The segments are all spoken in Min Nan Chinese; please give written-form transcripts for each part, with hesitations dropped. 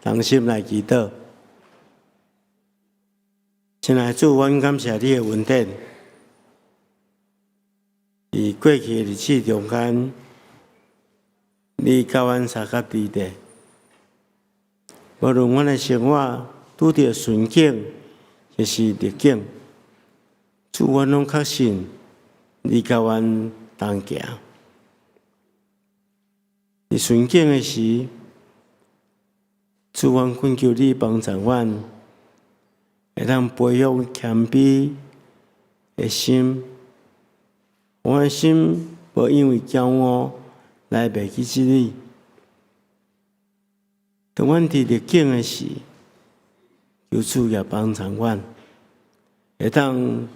同心來祈禱。親愛的主，阮感謝你的恩典。佇過去的日子中間，你佮阮相佮佇咧。無論阮的生活拄著順境，抑是逆境，主，阮攏確信你佮阮同行。佇順境的時，主，阮懇求你幫助阮，會當培養謙卑的心，阮的心無因為驕傲來袂記得你。當阮佇逆境的時，求主也幫助阮，會當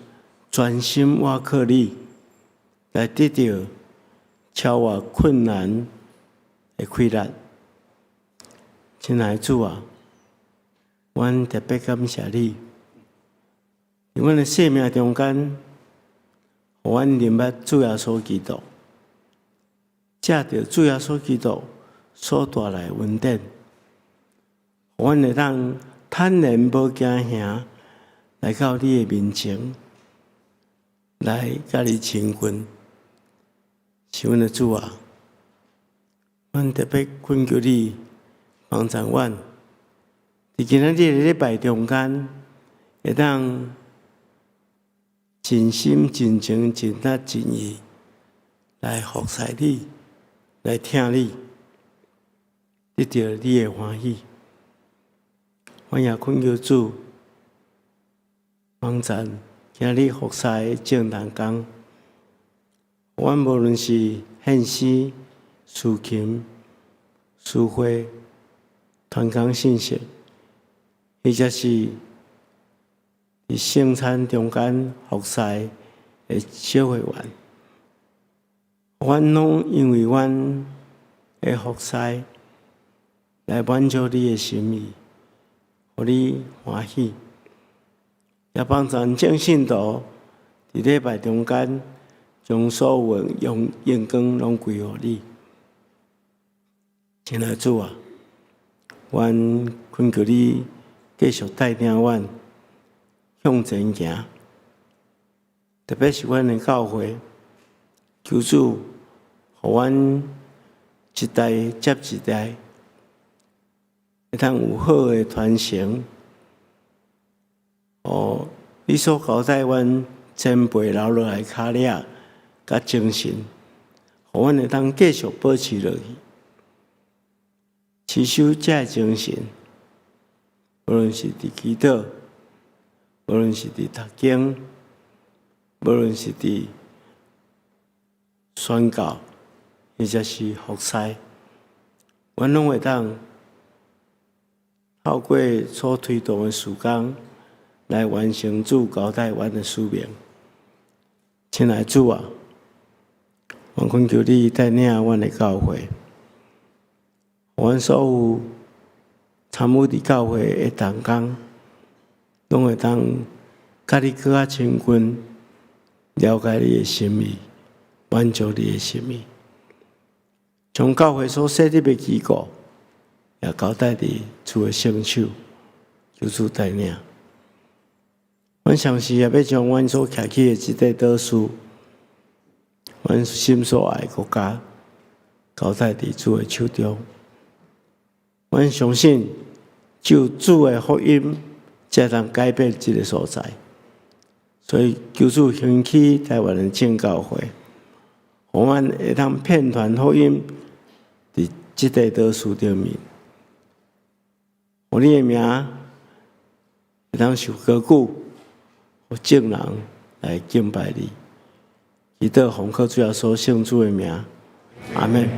專心倚靠你，來得著超越困難的氣力。親愛的主啊，阮特別感謝你，佇阮的生命中間，予阮認捌主耶穌基督，藉著主耶穌基督所帶來的恩典，予阮會當坦然無驚嚇來到你的面前，來佮你親近。是阮的主啊，阮特別懇求你幫助阮，佇今仔日的禮拜中間，會當盡心、盡情、盡力、盡意來服侍你，來聽你，得著你的歡喜。阮也懇求主幫助今日服侍的眾同工，阮無論是獻詩、司琴、司會、傳講信息，或者是佇聖餐中間服侍的小會員，阮攏因為阮的服侍來滿足你的心意，予你歡喜，也幫助眾信徒佇禮拜中間將所有的榮光攏歸予你。親愛的主啊，阮懇求你繼續帶領阮向前行，特別是阮的教會，求主予阮一代接一代，會當有好的傳承。哦，你所交代阮前輩留落來跤跡佮精神，予阮會當繼續保持落去，持守這个精神，無論是佇祈禱，無論是佇讀經，無論是佇宣教，或者是服侍，阮攏會當透過所推動的事工，來完成主交代阮的使命。親愛的主啊，我懇求你帶領阮的教會，阮所有參與佇教會的同工，攏會當佮你閣較親近，了解你的心意，滿足你的心意。將教會所設立的機構，也交代佇主的聖手，求主帶領。阮相信也欲將阮所徛起的這塊島嶼，阮心所愛的國家，交代佇主的手中。阮相信，只有主的福音，才能改變這个所在。所以，求主興起台灣的正教會，予阮會當遍傳福音佇這塊島嶼頂面，予你的名會當受高舉，予眾人來敬拜你。祈禱奉靠主耶穌聖主的名，阿們。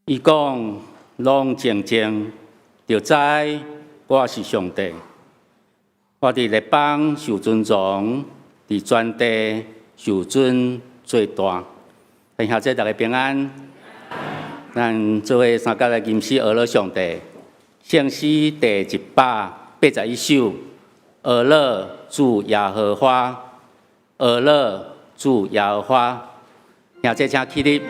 伊講攏靜靜，就知我是上帝。我佇列邦受尊榮，佇全地受尊做大。兄弟大家平安。咱做伙三佮來吟詩呵咾上帝，聖詩第181首，呵咾主耶和華，呵咾主耶和華。兄弟請起立。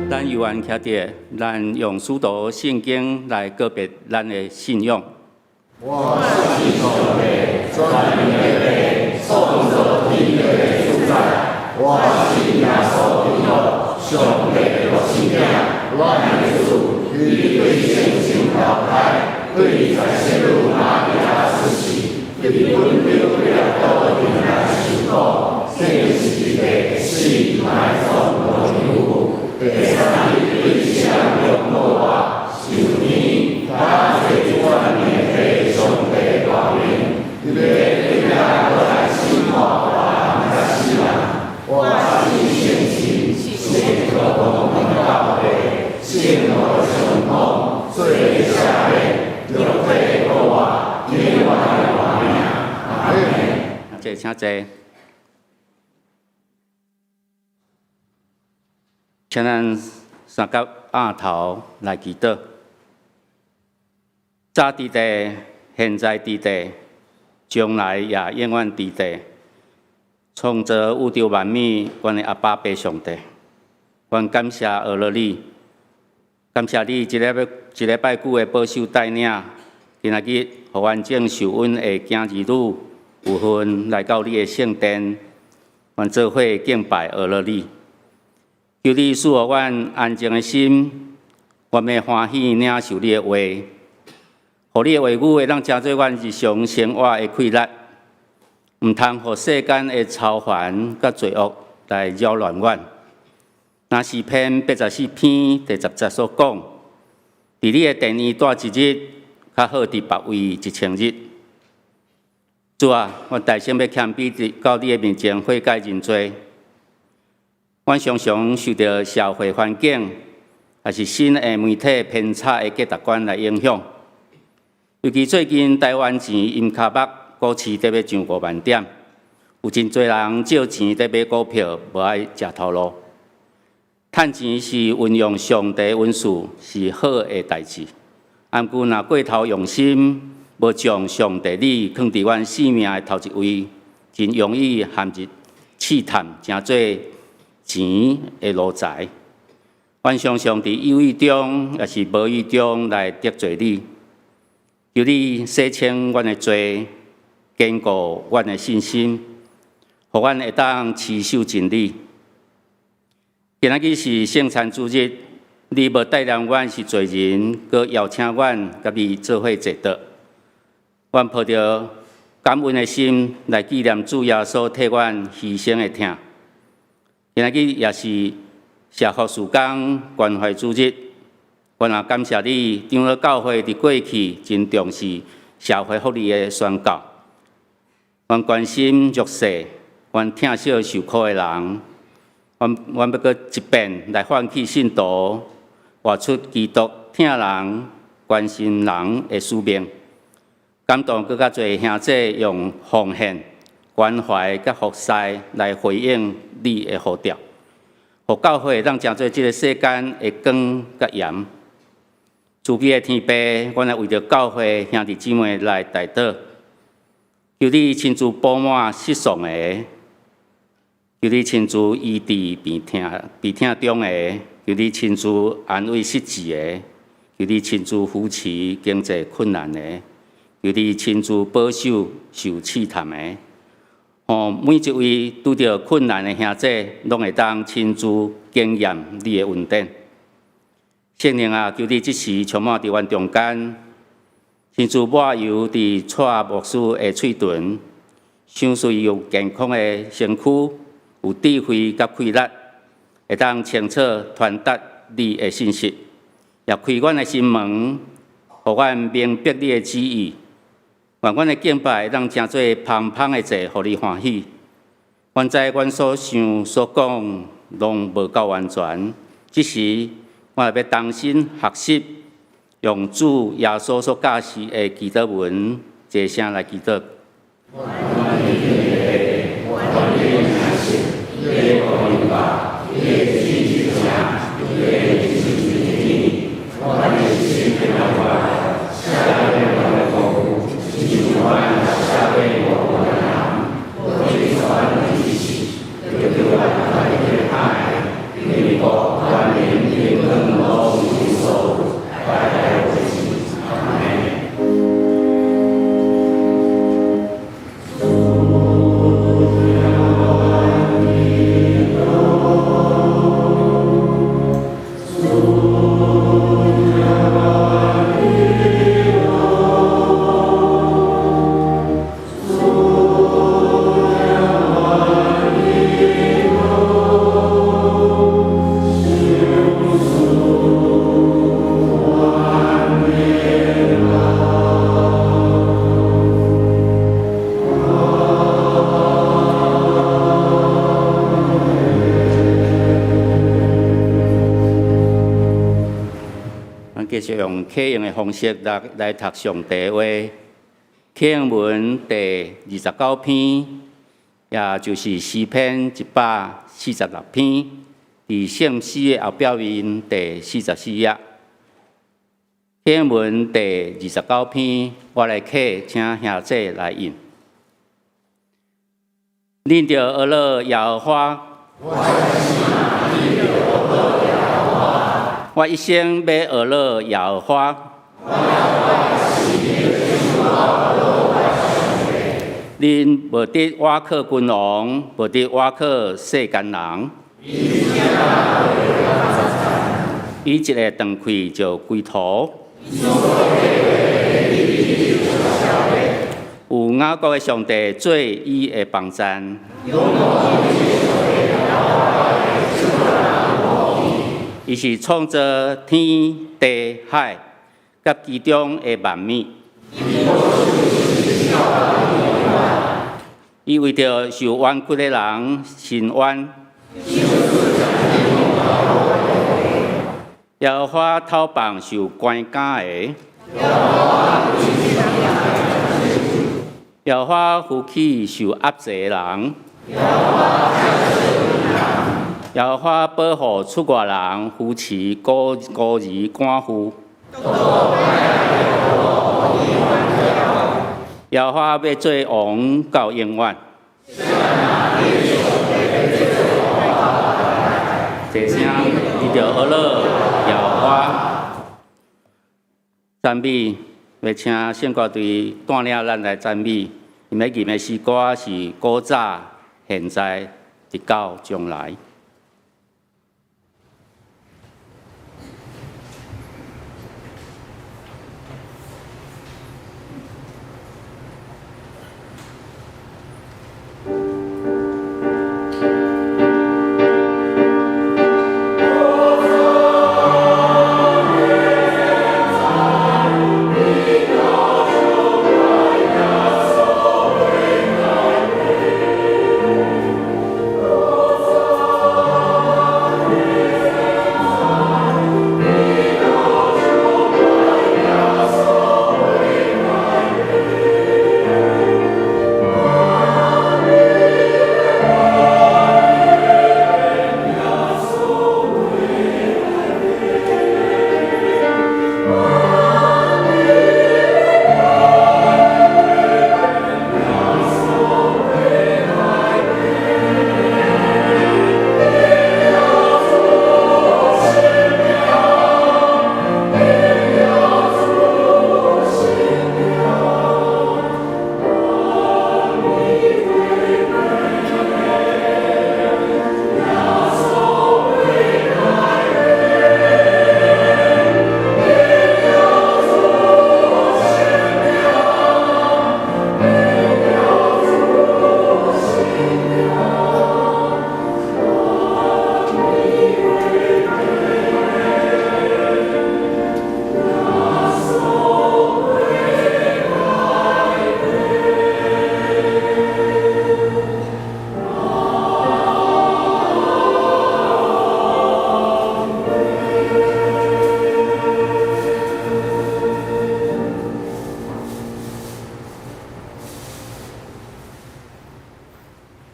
咱猶原徛佇，咱用使徒信經來告別咱的信仰。我信上帝，全能的父，創造天地的主宰。我信耶穌基督，上帝的獨生子，阮的主，伊對聖神投胎，對在聖女瑪利亞出世，佇本丟彼拉多底下受苦，釘十字架，死埋葬落地獄，第三日對死人中復活，上天，踏坐全能的上帝大能，伊欲對遐閣來審判活人佮死人。我信聖神，聖教公義教會，聖徒相通，罪赦免，肉體復活，永遠的活命。阿們。謝，請坐。請咱三佮奀頭來祈禱。早佇地，現在佇地，將來也永遠佇地，創造宇宙萬物，阮的阿爸父上帝，阮感謝呵咾你，感謝你這禮拜一禮拜久的保守帶領，今仔日予阮眾受阮的囝兒女有份來到你的聖殿，阮做伙敬拜呵咾你。求你賜予阮安靜的心，阮欲歡喜領受你的話，予你的話語會當成做阮日常生活的氣力，毋通予世間的操煩佮罪惡來擾亂阮。若詩篇84篇第10節所講，佇你的殿裡蹛一日，較好佇別位1000日。主啊，阮大聲欲謙卑佇到你的面前悔改認罪。阮常常受著社會環境，抑是新的媒體偏差的價值觀來影響。尤其最近台灣錢陰跤目，股市佇欲上5萬點，有真濟人借錢佇買股票，無愛食頭路。趁錢是運用上帝恩賜，是好的代誌。毋過若過頭用心，無將上帝你囥佇阮生命的頭一位，真容易陷入試探，成做錢的奴才。阮常常佇有意中，抑是無意中來得罪你，求你洗清阮的罪，堅固阮的信心，予阮會當持守真理。今仔日是聖餐主日，你無待念阮是罪人，閣邀請阮佮你做伙坐桌。阮抱著感恩的心來紀念主耶穌替阮犧牲的疼。今仔日也是社福事工關懷主日，阮也感謝你，長老教會佇過去真重視社會福利的宣教，阮關心弱勢，阮疼惜受苦的人，阮欲閣一遍來喚起信徒，活出基督疼人、關心人的使命，感動閣較濟兄弟用奉獻、關懷佮服侍來回應你的呼召，予教會會當成做這个世間的光佮鹽。慈悲的天父，阮來為著教會兄弟姊妹來代禱，求你親自補滿失喪的，求你親自醫治病痛中的，求你親自安慰失志的，求你親自扶持經濟困難的，求你親自保守受試探的。予每一位拄著困難的兄弟，攏會當親自經驗你的恩典。聖靈啊，求你這時充滿佇阮中間，親自抹油佇蔡牧師的喙唇，賞賜伊有健康的身軀，有智慧佮氣力，會當清楚傳達你的信息，也開阮的心門，予阮明白你的旨意。願阮的敬拜會當成做芳芳的祭，予你歡喜。阮知阮所想所講攏無夠完全，這時我欲重新學習，用主耶穌所教示的祈禱文，齊聲來祈禱。咱繼續用啟應的方式來讀上帝話。啟應文第29篇，也就是詩篇146篇，佇聖詩的後壁面第44頁。啟應文第29篇，我來啟，請兄弟來應。恁著學樂耶和華。我一生欲學樂耶和華。恁無得倚靠君王，無得倚靠世間人。伊一个斷氣就歸土。有雅各的上帝做伊的幫贊。伊是創造天地海，佮其中的萬物。伊為著受冤屈的人伸冤。耶和華討放受關監的。耶和華扶起受壓制的人。耶和華保護出外人，扶持孤孤兒寡婦。耶和華欲做王到永遠。齊聲，伊著呵咾耶和華讚美，欲請聖歌隊帶領咱來讚美。𪜶欲吟的詩歌是古早、現在、直到將來。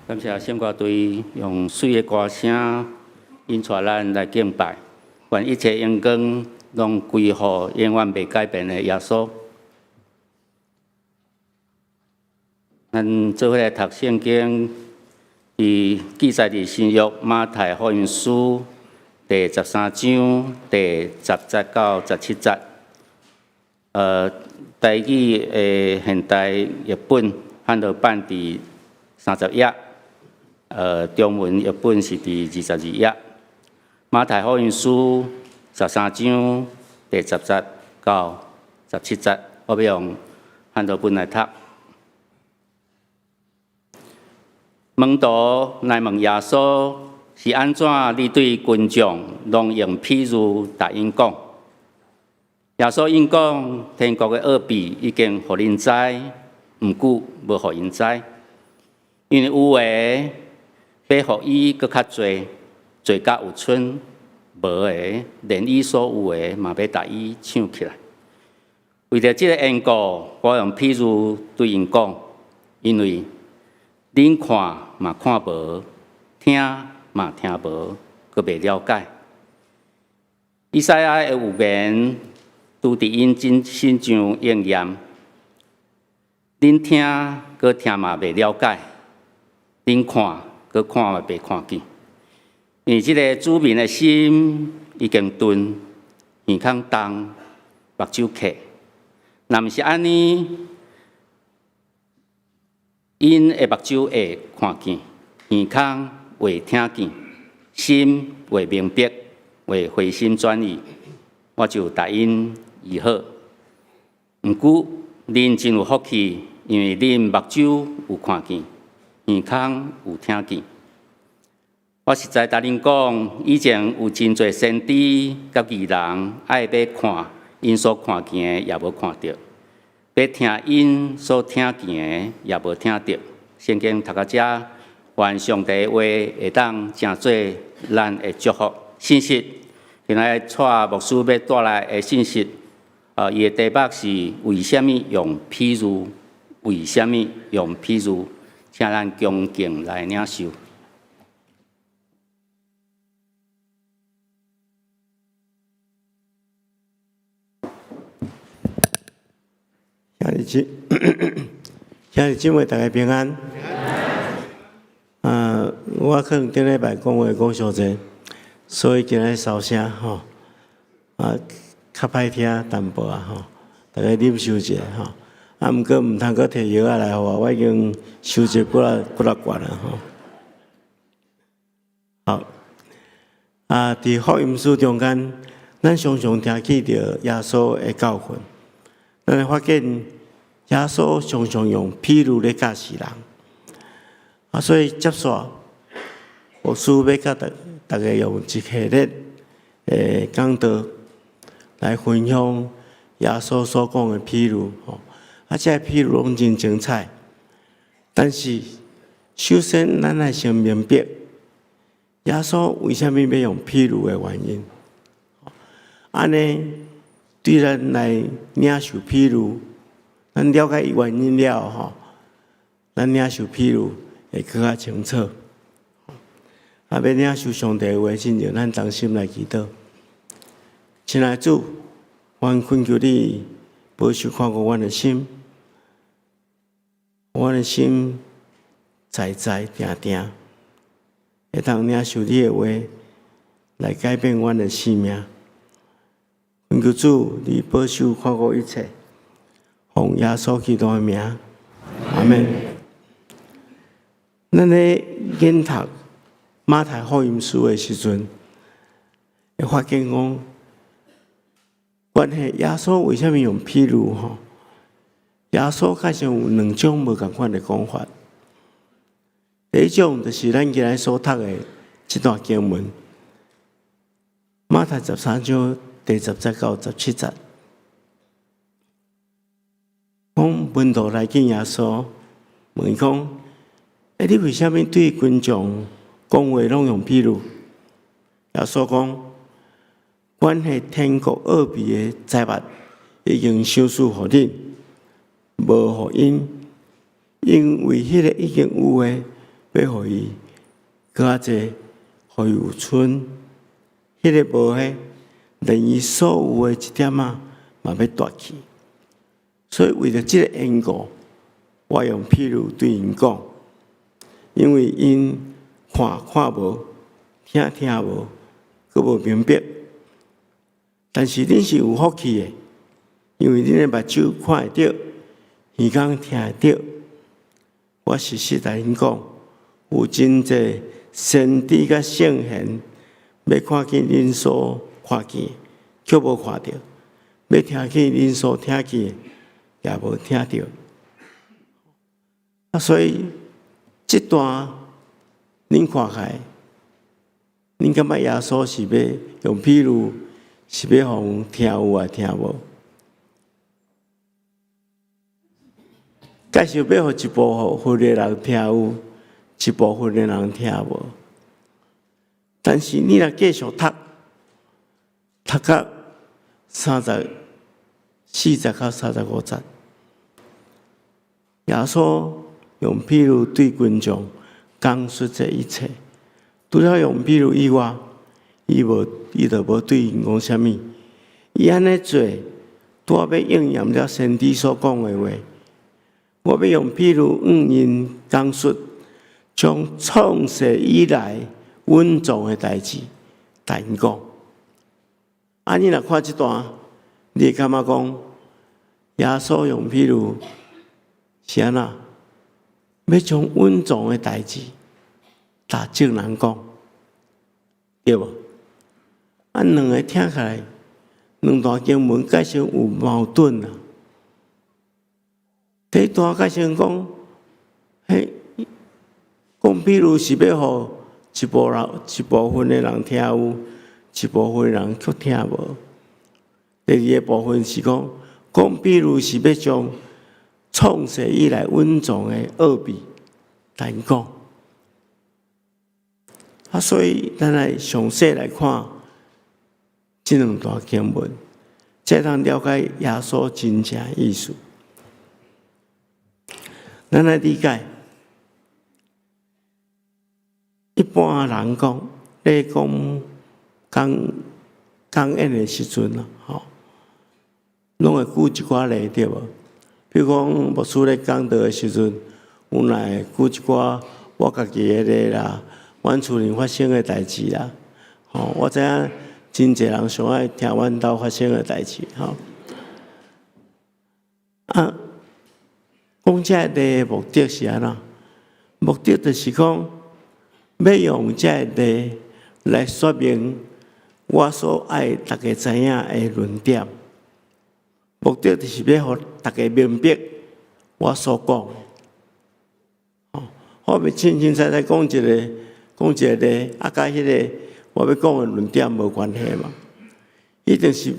感謝聖歌隊用媠的歌聲引帶咱來敬拜，願一切榮光攏歸予永遠袂改變的耶穌。咱做伙來讀聖經，佇記載佇新約馬太福音書第十三章第十節到十七節。台語的現代譯本漢和版佇30頁，中文譯本是佇22頁。馬太福音書十三章第十節到十七節，我欲用漢和本來讀。門徒來問耶穌是按怎？你對群眾攏用譬喻共𪜶講。耶穌應講：天國的奧秘已經予恁知，毋過無予𪜶知。因為有的欲予伊閣較濟，濟甲有賰；無的，連伊所有的嘛欲共伊搶去來。為著這个緣故，我用譬喻對𪜶講，因為恁看嘛看無，聽嘛聽無，閣袂了解。以賽亞的預言拄佇𪜶身上應驗，恁聽閣聽嘛袂了解，恁看閣看嘛袂看見。因為這个子民的心已經鈍，耳孔重，目睭瞎。若毋是按呢，𪜶的目睭會看見，耳孔會聽見，心會明白，會回心轉意，我就共𪜶醫好。毋過恁真有福氣，因為恁目睭有看見，耳孔有聽見。我實在共恁講，以前有真濟先知佮義人愛欲看𪜶所看見的，也無看著；欲聽𪜶所聽見的，也無聽著。聖經讀到遮，願上帝的話會當成做咱的祝福信息。今仔日蔡牧師欲帶來的信息，伊的題目是為啥物用譬喻？為啥物用譬喻？請咱恭敬來領受。兄弟姊妹，大家平安。啊，我可能頂禮拜講話講傷濟，所以今日收聲吼，啊，較歹聽淡薄仔吼，大家忍受一下吼。啊，毋過毋通閣提藥仔來予我，我已經收集幾若幾若罐啦吼。好，啊，佇福音書中間，咱常常聽見著耶穌的教訓，咱會發現耶穌常常用譬喻咧教示人。啊，所以接續牧師欲佮逐家用一系列的講道來分享耶穌所講的譬喻吼。啊，這个譬喻攏真精彩。但是首先，咱愛先明白耶穌為啥物欲用譬喻的原因。按呢，對咱來領受譬喻，咱了解伊原因了吼，咱領受譬喻會閣較清楚。啊，欲領受上帝的話，進前咱同心來祈禱。親愛的主，阮懇求你保守看顧阮的心，阮的心在在定定，會當領受你的話來改變阮的生命。懇求主，你保守看顧一切，奉耶穌基督的名，阿門。咱咧研讀馬太福音書的時陣，會發現講，關係耶穌為啥物用譬喻吼？耶穌確實有兩種無仝款的講法。第一種就是咱今日所讀的這段經文，馬太13章第10節到17節，講門徒來見耶穌，問伊講：欸，你為啥物對群眾講話攏用譬喻？耶穌講：關係天國奧秘的財物已經賞賜予恁，無予𪜶，因為彼個已經有的，欲予伊閣較濟，予伊有賰；彼個無的，連伊所有的一點仔嘛欲奪去。所以為著這個緣故，我用譬喻對𪜶講，因為𪜶看看無，聽聽無，閣無明白。但是恁是有福氣的，因為恁的目睭看會著，耳孔聽會著。我實實來恁講，有真濟先知佮聖賢，欲看見恁所看見，卻無看著；欲聽見恁所聽見，也無聽著。啊，所以這段恁看起來，恁感覺耶穌是欲用譬喻，是欲予聽有抑聽無？介紹欲予一部分的人聽有，一部分的人聽無。但是你若繼續讀，讀到34節到35節，耶穌用譬喻對群眾講述這一切。除了用譬喻以外，伊無，伊就無對𪜶講啥物。伊按呢做，拄仔欲應驗了先知所講的話。我欲用譬喻向𪜶講述，將創世以來隱藏的代誌，共𪜶講。啊，你若看這段，你會感覺講，耶穌用譬喻是按怎？欲將隱藏的代誌，共眾人講，對無？啊，兩个聽起來，兩段經文解釋有矛盾啊。第一段解釋講，彼講譬喻是欲予一部人、一部分的人聽有，一部分的人卻聽無。第二个部分是講，講譬喻是欲將創世以來隱藏的奧秘，共𪜶講。啊，所以咱來詳細來看這兩段經文，才通了解耶穌真正意思。咱來理解，一般人講，咧講講講演的時陣啊，吼，攏會舉一寡例對無？比如講牧師咧講道的時陣，阮來舉一寡我家己的例啦，阮厝裡發生的代誌啦。吼，我知影真濟人上愛聽阮兜發生的代誌，吼。啊，講這個例的目的是按怎？目的就是講，欲用這個例來說明我所愛大家知影的論點。目的就是欲予大家明白我所講的。吼，我袂清清楚楚講一個例，啊，佮彼個我欲講的論點無關係嘛。一定是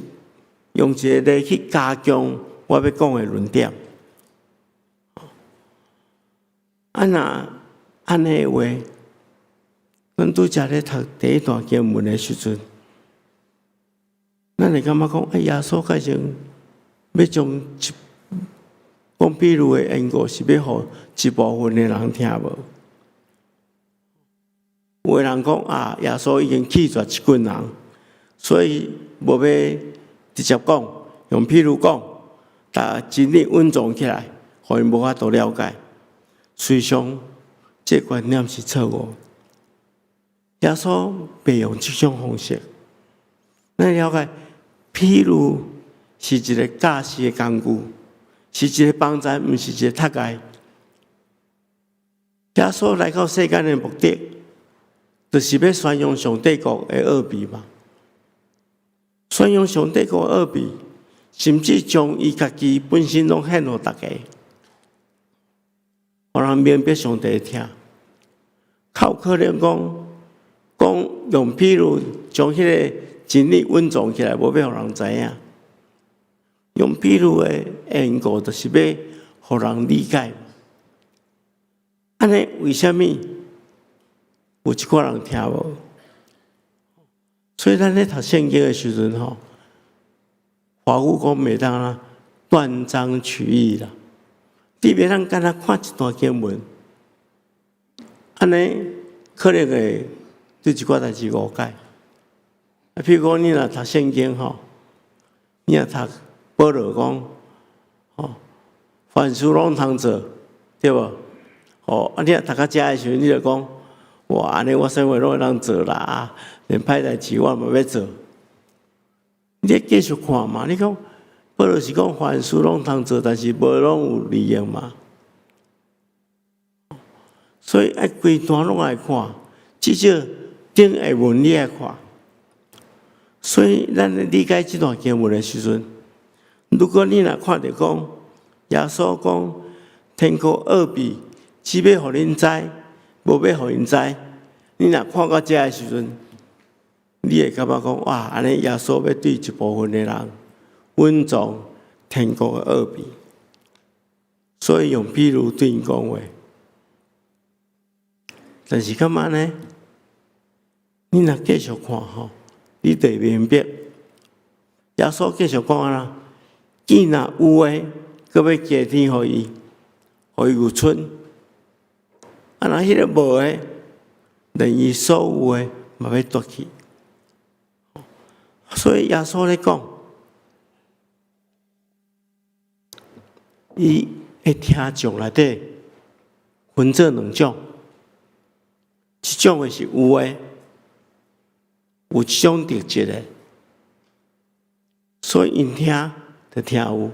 用一個例去加強我欲講的論點。啊，若按呢的話，阮拄才咧讀第一段經文的時陣，咱會感覺講，啊，耶穌改成欲將一講比喻的緣故，是欲予一部分的人聽無？有的人講啊，耶穌已經棄絕這群人，所以無欲直接講，用比喻講，共真理隱藏起來，予𪜶無法度了解。實際上，這個觀念是錯誤。耶穌袂用這種方式。咱了解，比喻是一個教示的工具，是一個幫助，毋是一個窒礙。耶穌來到世間的目的，就是欲宣揚上帝國的奧秘嘛。宣揚上帝國的奧秘，甚至將伊家己本身攏獻予大家，予人明白上帝的疼。較有可能講，講用比喻將彼個真理隱藏起來，無欲予人知影。用比喻的緣故，就是欲予人理解。按呢，為啥物有一寡人聽無？所以咱咧讀聖經的時陣吼，華語講袂當啦，斷章取義啦。你袂當干焦看一段經文，按呢可能會對一寡代誌誤解。啊，譬如講，你若讀聖經吼，你若讀保羅講，吼，凡事攏通做，對無？吼，啊，你若讀到遮的時陣，你就講，哇，按呢我啥物攏會當做啦，連歹代誌我嘛欲做。你繼續看嘛，你講保羅是講凡事攏通做，但是無攏有利用嘛。所以愛規段攏愛看，至少頂下文你愛看。所以咱咧理解這段經文的時陣，如果你若看著講耶穌講天國奧秘，只欲予恁知，無欲予𪜶知。你若看到遮的時陣，你會感覺講哇，按呢耶穌欲對一部分的人隱藏天國的奧秘，所以用比喻對𪜶講話。但是感覺呢？你若繼續看吼，你就會明白。耶穌繼續講啊，見若有的，閣欲加添予伊，予伊有賰。啊，若彼個無的，連伊所有的嘛欲奪去。所以耶穌咧講，伊的聽眾內底分做兩種，一種的是有的，有這種特質的，所以𪜶聽就聽有。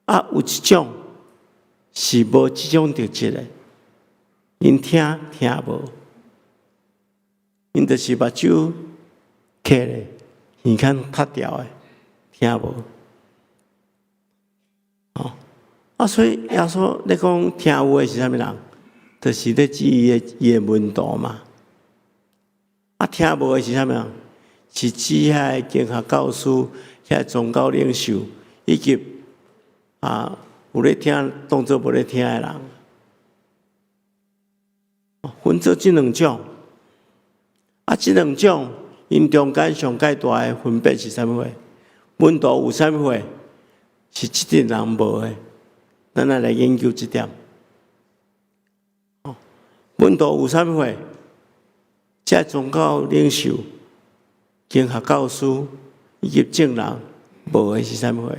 啊，有一種是無這種特質的，𪜶聽聽無，𪜶就是目睭瞌咧，耳孔窒掉的，聽無。哦，啊，所以耶穌咧講聽有的是啥物人？就是咧指伊的門徒嘛。啊，聽無的是啥物人？是指遐個經學教師、遐宗教領袖，以及啊有咧聽當做無咧聽的人。分做這兩種。啊，這兩種𪜶中間上蓋大的分別是啥物貨？門徒有啥物貨？是這陣人無的。咱來研究這點。門徒有啥物貨？這宗教領袖、經學教師以及眾人無的是啥物貨？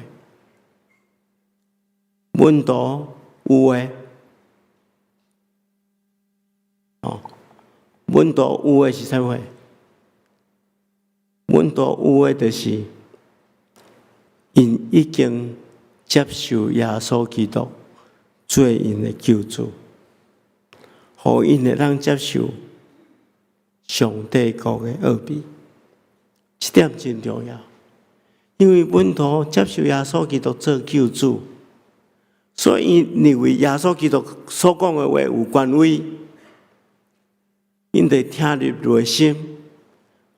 門徒有的，哦，門徒有的是啥物貨？門徒有的就是𪜶已經接受耶穌基督做𪜶的救主，予𪜶會當接受上帝國的奧秘，這點真重要。因為門徒接受耶穌基督做救主，所以𪜶認為耶穌基督所講的話有權威，𪜶就聽入內心，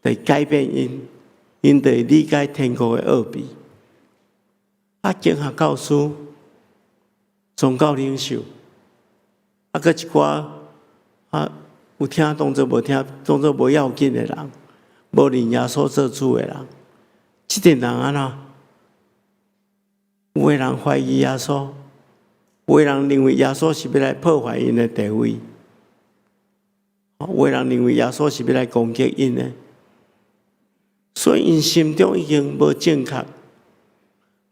就改變𪜶，𪜶就理解天國的奧秘。啊，經學教師、宗教領袖，啊，閣一寡啊，有聽當作無聽，當作無要緊的人，無認耶穌做主的人，這陣人按怎？有的人懷疑耶穌，有的人認為耶穌是欲來破壞𪜶的地位，有的人認為耶穌是欲來攻擊𪜶的，所以𪜶心中已經無正確，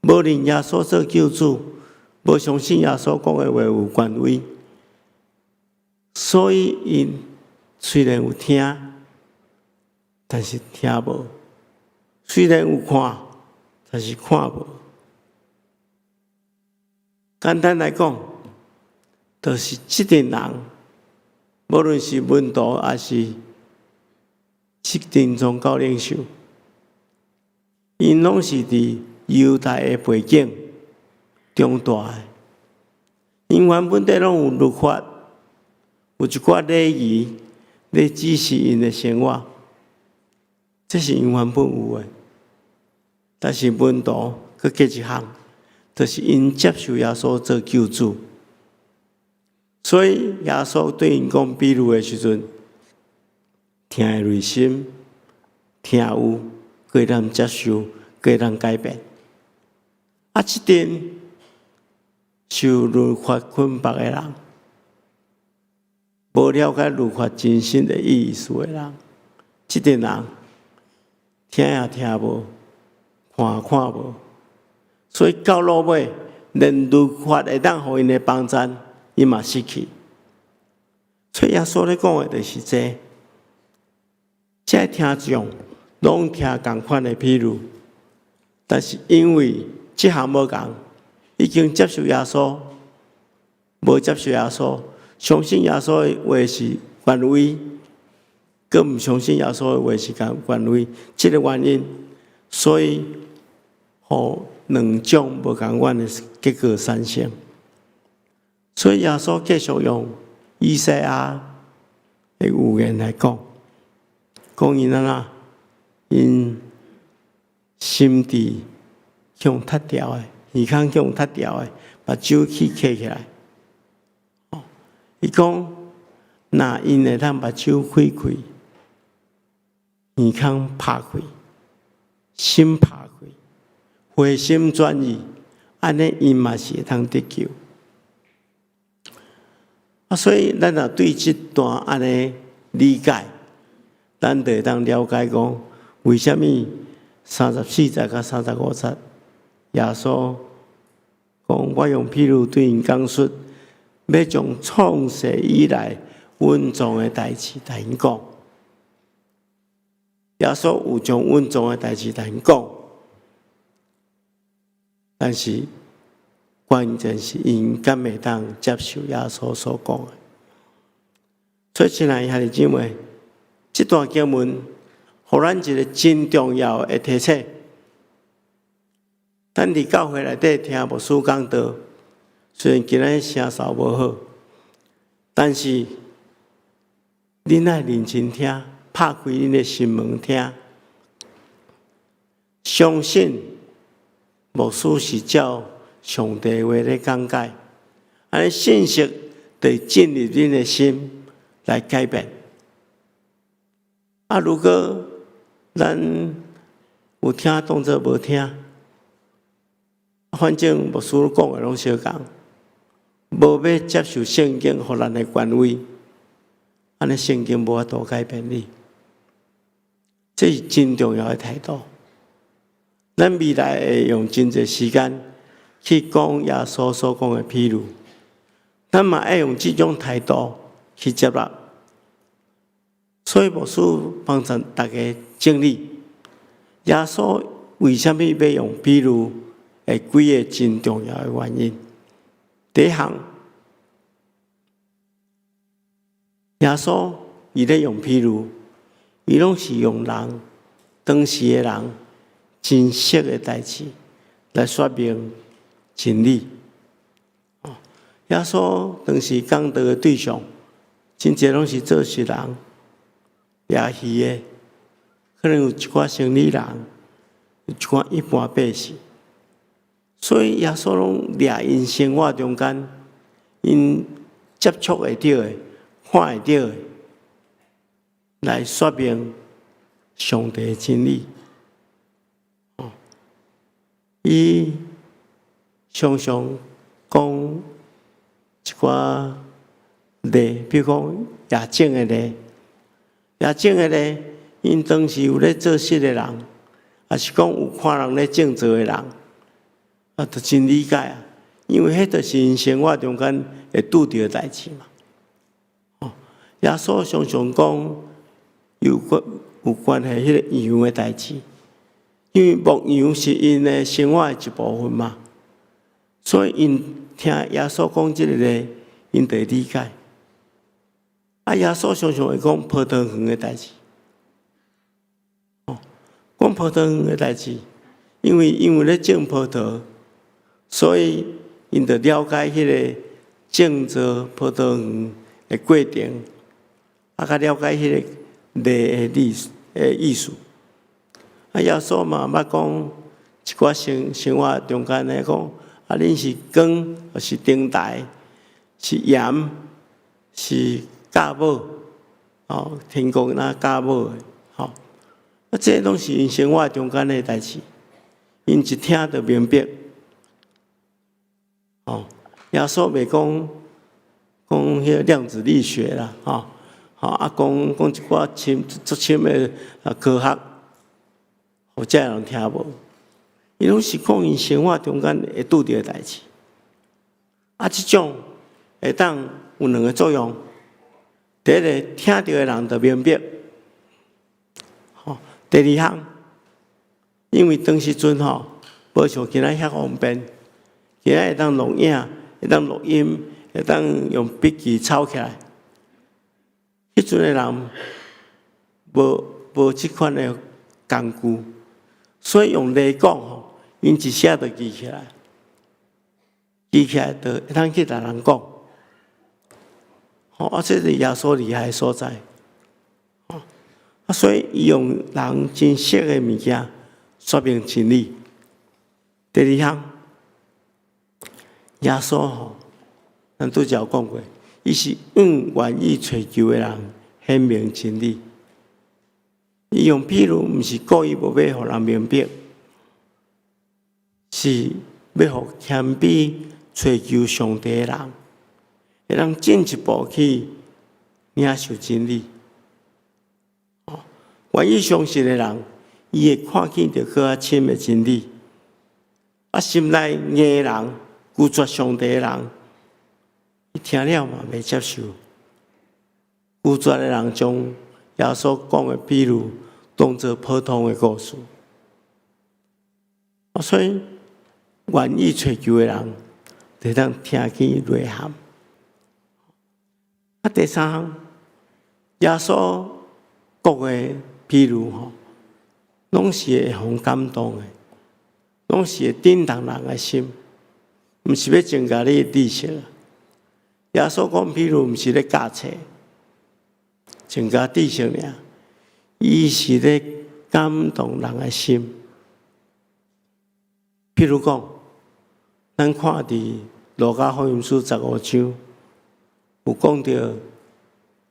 無認耶穌做救主，無相信耶穌講的話有權威，所以𪜶雖然有聽，但是聽無；雖然有看，但是看無。簡單來講，就是這陣人，無論是門徒抑是這陣宗教領袖，𪜶攏是佇猶太的背景長大的，𪜶原本底攏有律法，有一寡禮儀咧指示𪜶的生活，這是𪜶原本有的。但是門徒閣加一項，就是𪜶接受耶穌做救主，所以耶穌對𪜶講比喻的時陣，聽會入心，聽有，閣會當接受，閣會當改變。啊，這陣受律法捆綁的人，無了解律法真實的意思的人，這陣人聽也聽無，看也看無，所以到落尾，連律法會當予𪜶的幫贊，𪜶嘛失去。所以耶穌咧講的就是這個，這个聽眾攏聽仝款的比喻，但是因為這項無仝，已經接受耶穌，無接受耶穌，相信耶穌的話是權威，閣毋相信耶穌的話是權威，這個原因，所以予兩種無仝款的結果產生。所以耶穌繼續用以賽亞的預言來講，講𪜶按怎，𪜶心智予𪜶窒掉的，耳孔予𪜶窒掉的，目睭去閉起來。伊講，若𪜶會當目睭開開，耳孔拍開，心拍開，回心轉意，按呢𪜶嘛是會當得救。啊，所以咱若對這段按呢理解，咱就會當了解講，為啥物34節佮35節，耶穌講我用譬喻對𪜶講述，欲將創世以來隱藏的代誌共𪜶講。耶穌有將隱藏的代誌共𪜶講，但是關鍵是𪜶敢會當接受耶穌所講的。所以，親愛的兄弟姊妹，這段經文予咱一個真重要的提醒。咱佇教會內底聽牧師講道，雖然今仔聲嗽無好，但是恁愛認真聽，拍開恁的心門聽，相信牧師是照上帝話咧講解，按呢信息就會進入恁的心來改變。啊，如果咱有聽當作無聽，反正牧師講的攏相仝，無欲接受聖經予咱的權威，按呢聖經無法度改變你，這是真重要的態度。咱未來會用真濟時間去講耶穌所講的譬喻，咱嘛愛用這種態度去接納。所以牧師幫助大家整理，耶穌為啥物欲用譬喻？的幾个真重要的原因。第一項，耶穌伊咧用譬喻，伊攏是用人當時的人真實的代誌來說明真理。耶穌當時講道的對象，真濟攏是做穡人、掠魚的，可能有一寡生理人，有一寡一般百姓。所以耶穌攏掠𪜶生活中間，𪜶接觸會著的、看會著的，來說明上帝的真理。伊常常講一寡例，比如講夜種的例，夜種的例，𪜶當時有咧做穡的人，抑是講有看人咧種稻的人，啊，就真理解啊，因為彼就是𪜶生活中間會拄著的代誌嘛。哦，耶穌常常講有關係彼個羊的代誌，因為牧羊是𪜶的生活的一部分嘛，所以𪜶聽耶穌講這個例，𪜶就會理解。啊，耶穌常常會講葡萄園的代誌，哦，講葡萄園的代誌，因為咧種葡萄，所以𪜶就了解彼個種植葡萄園的過程，啊，較了解彼個例的意思。啊，耶穌嘛捌講一寡生活中間的講，啊，恁是光，抑是燈台，是鹽，是酵母，哦，天國若酵母的，吼，啊，這攏是𪜶生活中間的代誌，𪜶一聽就明白。哦，耶穌袂講講彼个量子力學啦，吼，吼啊，講講一寡深足深的啊科學，予遮人聽無。伊攏是講𪜶生活中間會拄著的代誌。啊，這種會當有兩个作用。第一个，聽著的人就明白。吼，第二項，因為當時陣吼，無像今仔遐方便，今仔會當錄影，會當錄音，會當用筆記抄起來。彼陣的人無這款的工具，所以用例講吼，𪜶一寫就記起來，記起來就會當去共人講。吼，啊，這是耶穌厲害的所在。啊，所以伊用人真熟的物件說明真理。第二項，耶穌吼，咱拄才有講過，伊是向願意揣求的人顯明真理。伊用譬喻，毋是故意無欲予人明白，是欲予謙卑揣求上帝的人，會當進一步去領受真理。願意相信的人，伊會看見著閣較深的真理。啊，心內硬的人，拒絕上帝的人，伊聽了嘛袂接受。拒絕的人將耶穌講的比喻當做普通的故事。啊，所以願意揣求的人，就會當聽見內涵。啊，第三項，耶穌講的比喻吼，攏是會予人感動的，攏是會震動人的心，毋是欲增加你的知識。耶穌講比喻，毋是咧教冊，增加知識爾，伊是咧感動人的心。譬如講，咱看佇路加福音書15章，有講著，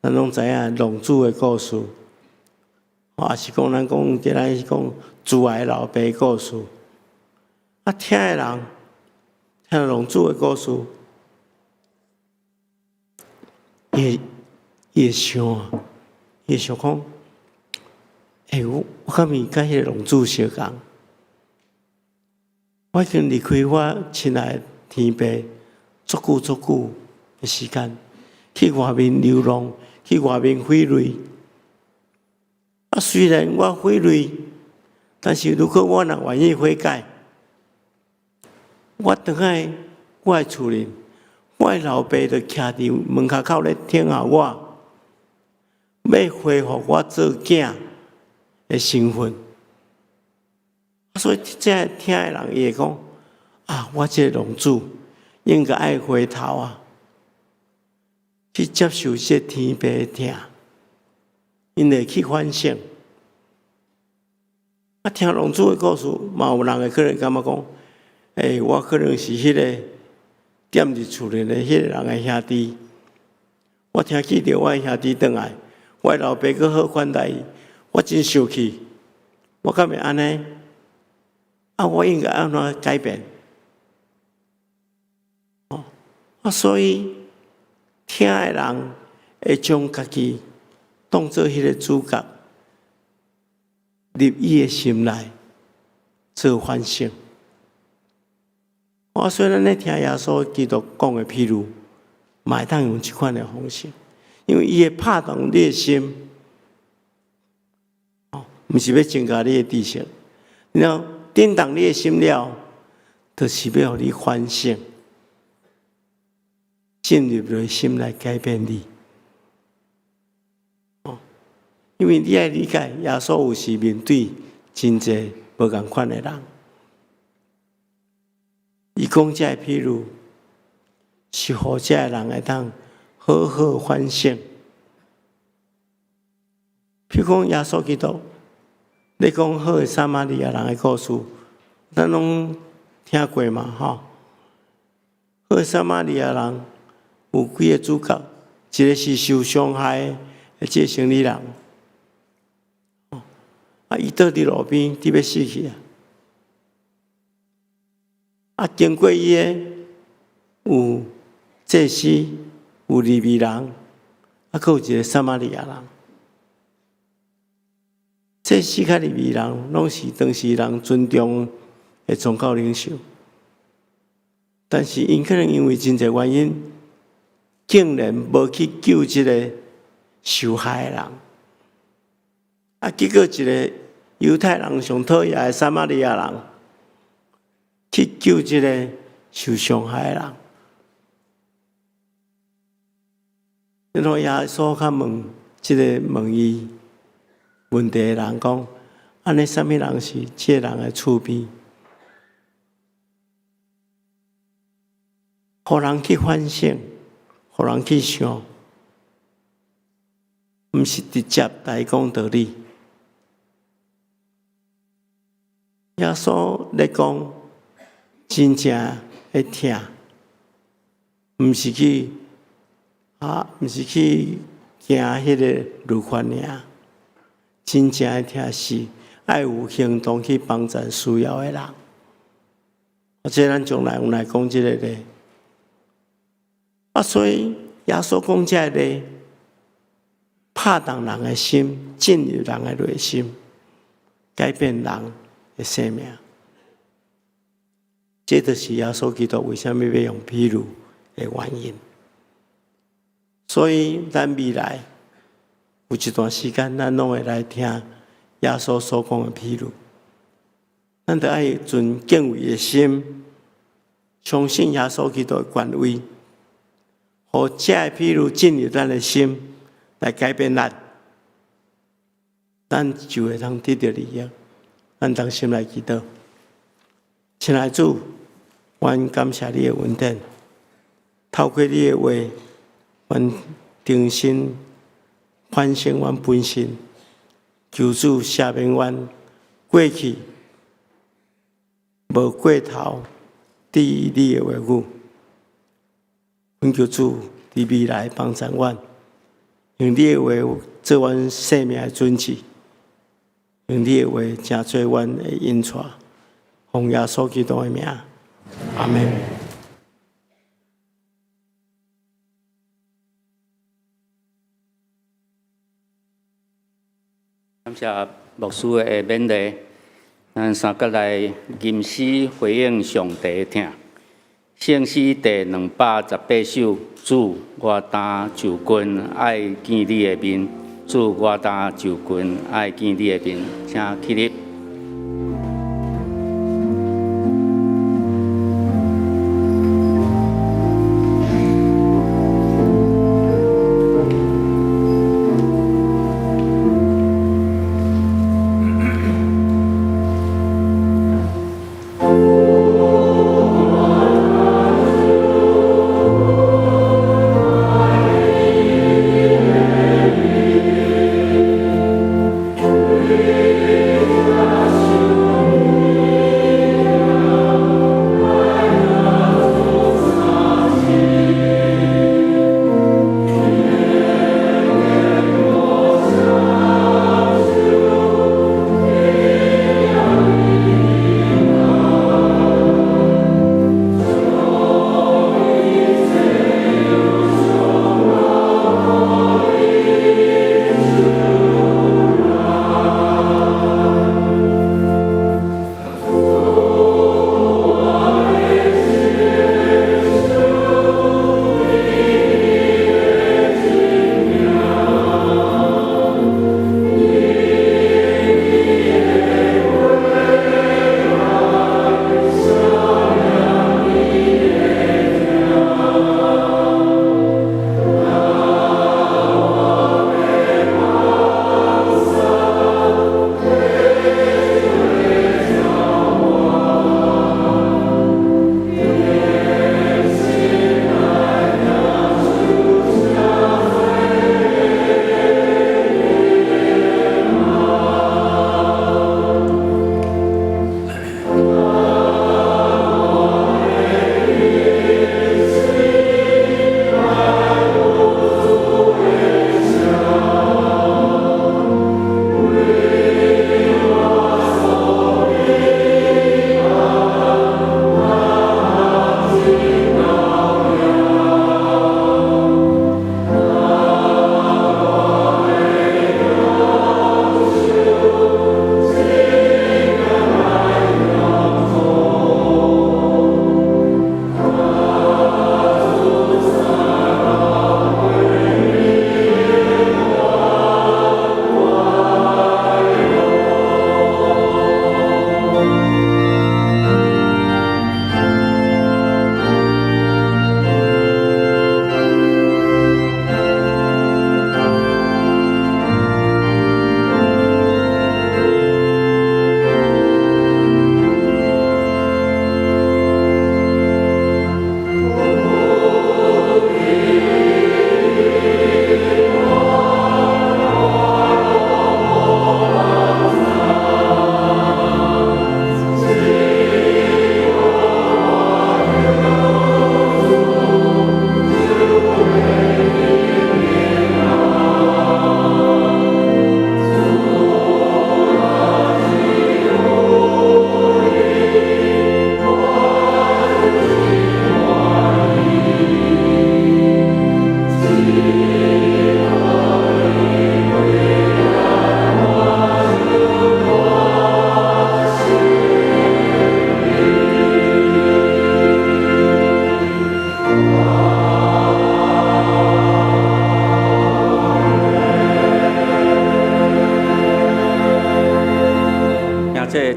咱攏知影浪子的故事，抑是講咱講今仔日講慈愛老爸的故事。啊，聽的人聽浪子的故事，伊會想啊，伊會想講，欸，我敢毋是佮彼个浪子相仝？我已經離開我親愛的天父足久足久的時間，去外面流浪，去外面揮淚。啊，雖然我揮淚，但是如果我若願意悔改，我轉來我的厝裡，我的老爸就徛佇門跤口咧等候我，欲恢復我做囝的身份。所以這聽的人伊會講：啊，我這個浪子應該愛回頭啊，去接受這個天父的疼，𪜶會去反省。啊，聽浪子的故事，嘛有人會可能感覺講：欸，我可能是彼個踮佇厝裡的彼個人的兄弟。我聽見著我的兄弟轉來，我的老爸閣好款待伊，我真受氣。我敢會按呢？啊，我應該按怎改變？哦，啊，所以聽的人會將家己當做彼個主角，入伊的心內做反省。我雖然咧聽耶穌基督講的譬喻，嘛會當用這款的方式，因為伊會拍動你的心，哦，毋是欲增加你的知識，然後震動你的心了，就是欲予你反省，進入你的心來改變你。哦，因為你愛理解，耶穌有時面對真濟無仝款的人，伊講這个譬喻，是予這个人會當好好反省。譬如講耶穌基督，咧講好的撒瑪利亞人的故事，咱攏聽過嘛？吼，好的撒瑪利亞人有幾个主角，一个是受傷害的這个生理人，啊，伊倒佇路邊，佇欲死去啊！啊，經過伊的有祭司，有利未人，啊，閣有一个撒瑪利亞人。祭司佮利未人攏是當時人尊重的宗教領袖，但是𪜶可能因為真濟原因，竟然無去救這个受害的人。啊，結果一个猶太人上討厭的撒瑪利亞人去救這个受傷害的人。然後耶穌較問這个問伊問題的人講：按呢，啥物人是這个人的厝邊？予人去反省，予人去想，毋是直接來講道理。耶穌咧講真正的疼，毋是去啊，毋是去行彼个律法爾。真正的疼是愛有行動去幫助需要的人。或者咱將來有來講這个例。啊，所以耶穌講這个例，拍動人的心，進入人的內心，改變人的生命。這就是耶穌基督為啥物欲用譬喻的原因。所以，咱未來有一段時間，咱攏會來聽耶穌所講的譬喻。咱著愛存敬畏的心，相信耶穌基督的權威，予這个譬喻進入咱的心，來改變咱，咱就會當得著利益。咱同心來祈禱，親愛的主，阮感謝你的恩典，透過你的話，阮重新反省阮本身，求主赦免阮過去無過頭注意你的話語，懇求主佇未來幫助阮，用你的話做阮生命的準則，用你的話成做阮的引帶，奉耶穌基督的名，阿們。感謝牧師的勉勵。咱三佮來吟詩回應上帝的疼。聖詩第218首，主，我擔就近愛見你的面。主，我擔就近愛見你的面，請起立。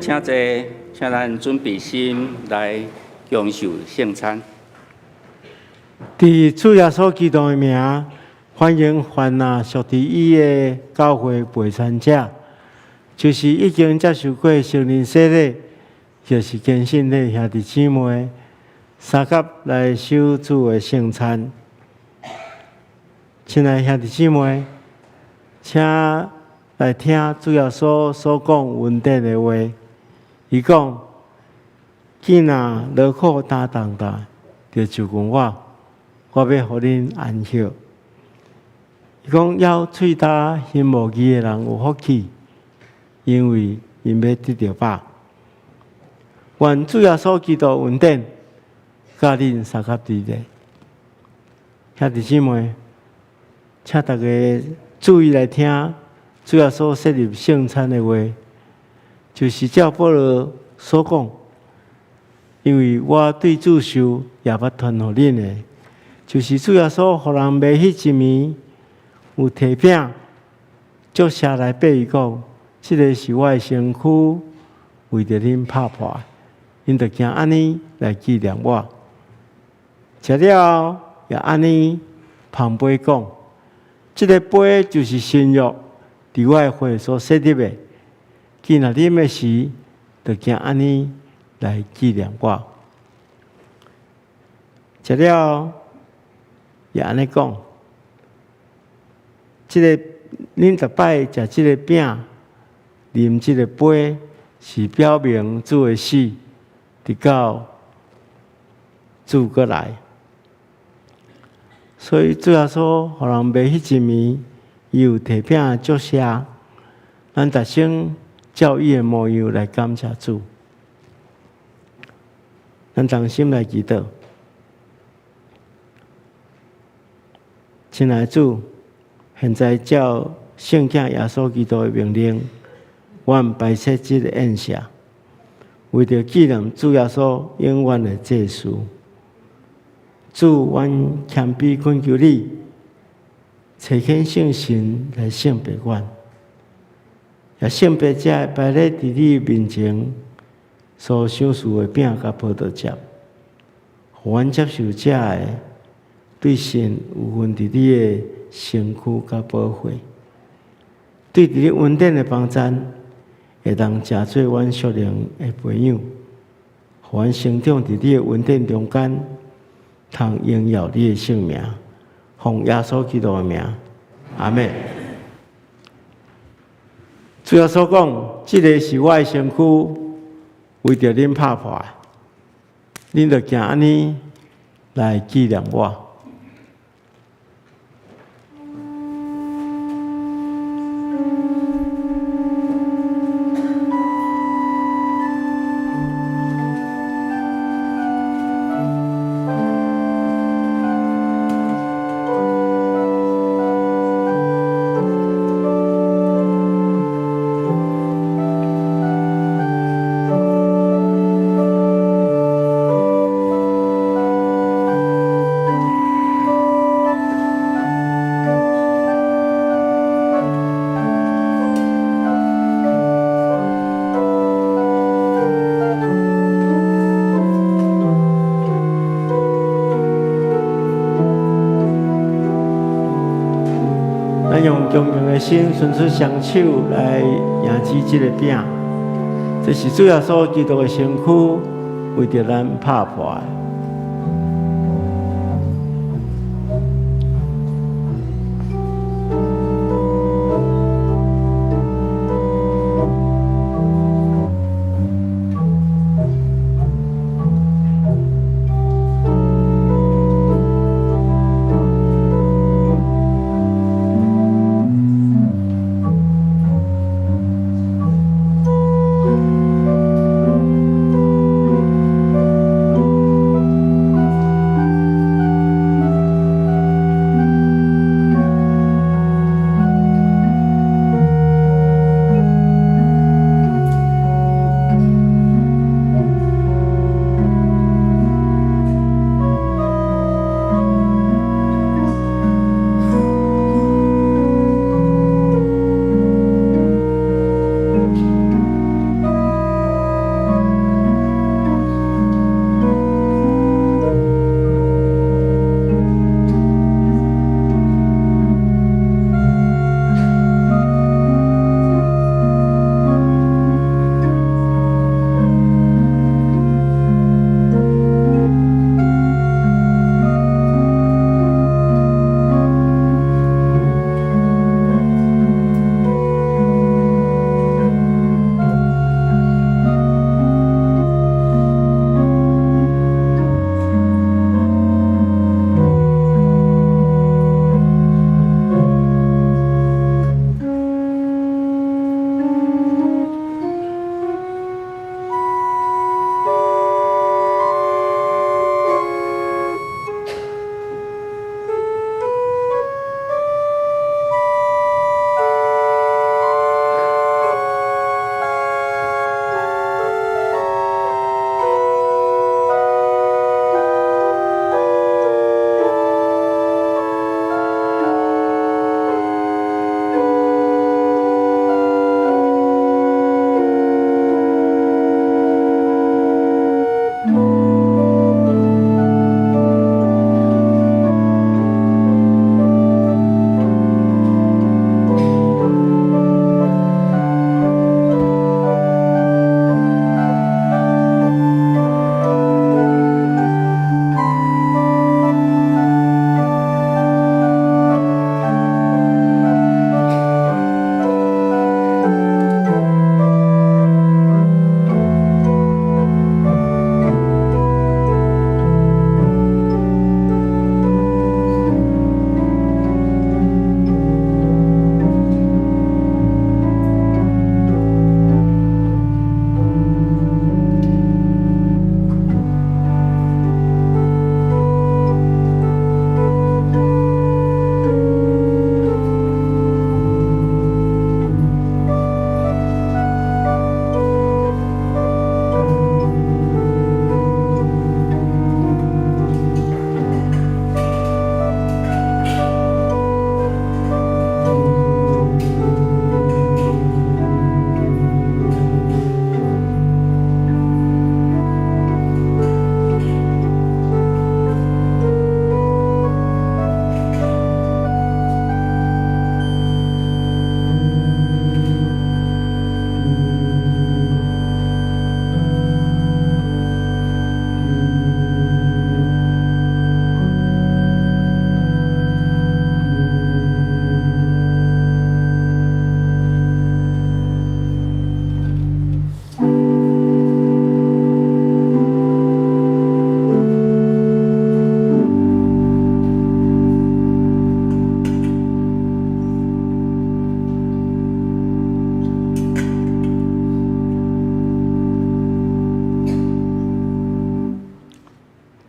請坐，請咱準備心來享受聖餐。佇主耶穌基督的名，歡迎凡啊屬佇伊的教會陪餐者，就是已經接受過聖靈洗禮，就是堅信的兄弟姊妹，相佮來守主的聖餐。親愛兄弟姊妹，請來聽主耶穌所講恩典的話。伊講：囝若勞苦擔重擔，就就近我，我欲予恁安息。伊講：枵喙焦心無義的人有福氣，因為𪜶欲得著飽。願主耶穌基督恩典，佮恁相佮佇咧。兄弟姊妹，請大家注意來聽主耶穌設立聖餐的話。就是照保羅所講，因為我對主受，也捌傳予恁的，就是主耶穌予人賣彼一暝，有提餅，祝謝來擘伊講：這个是我的身軀，為著恁拍破的，恁著行按呢來紀念我。食了後，也按呢捧杯講：這个杯就是新約，佇我的血所設立的。既若啉的時，就行按呢來紀念我。食了後，也按呢講：這个恁逐擺食這个餅，啉這个杯，是表明主的死，直到主閣來。所以主耶穌予人賣彼一暝，伊有提餅祝謝，咱逐先照伊的模樣來感謝主。咱同心來祈禱，親愛的主，現在照聖子耶穌基督的命令，阮擺設這个宴席，為著紀念主耶穌永遠的祭司。主，阮謙卑懇求你，差遣聖神來聖別阮，也聖別這擺咧佇你面前所賞賜的餅佮葡萄汁，予阮接受這个對神有份佇你的身軀佮寶血，對佇你恩典的幫贊，會當成做阮屬靈的培養，予阮成長佇你的恩典中間，通榮耀你的聖名，奉耶穌基督的名，阿們。主耶穌講：這个是我的身軀，為著恁拍破的，恁著行按呢來紀念我。咱用恭敬的心，伸出雙手來迎接這个餅，這是主耶穌基督的身軀，為著咱拍破的。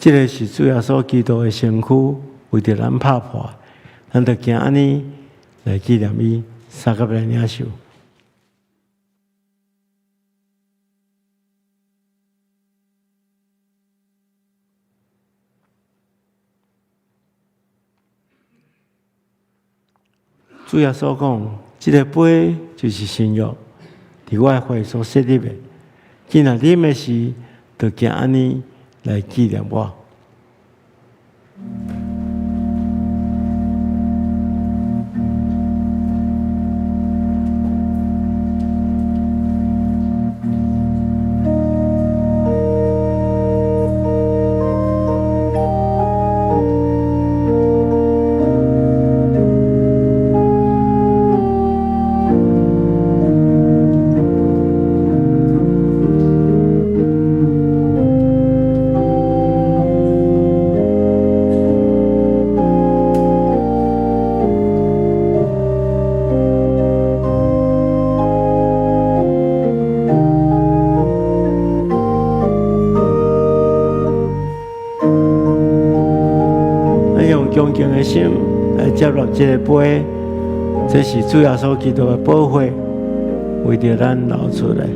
這个是主耶穌基督的身軀，為著咱拍破，咱就行按呢來紀念伊，相佮來領受。主耶穌講：這个杯就是新約，佇我的血所設立的。既若啉的時，就行按呢來紀念我。咱用恭敬的心來接納這个杯，這是主耶穌基督的寶血，為著咱流出來。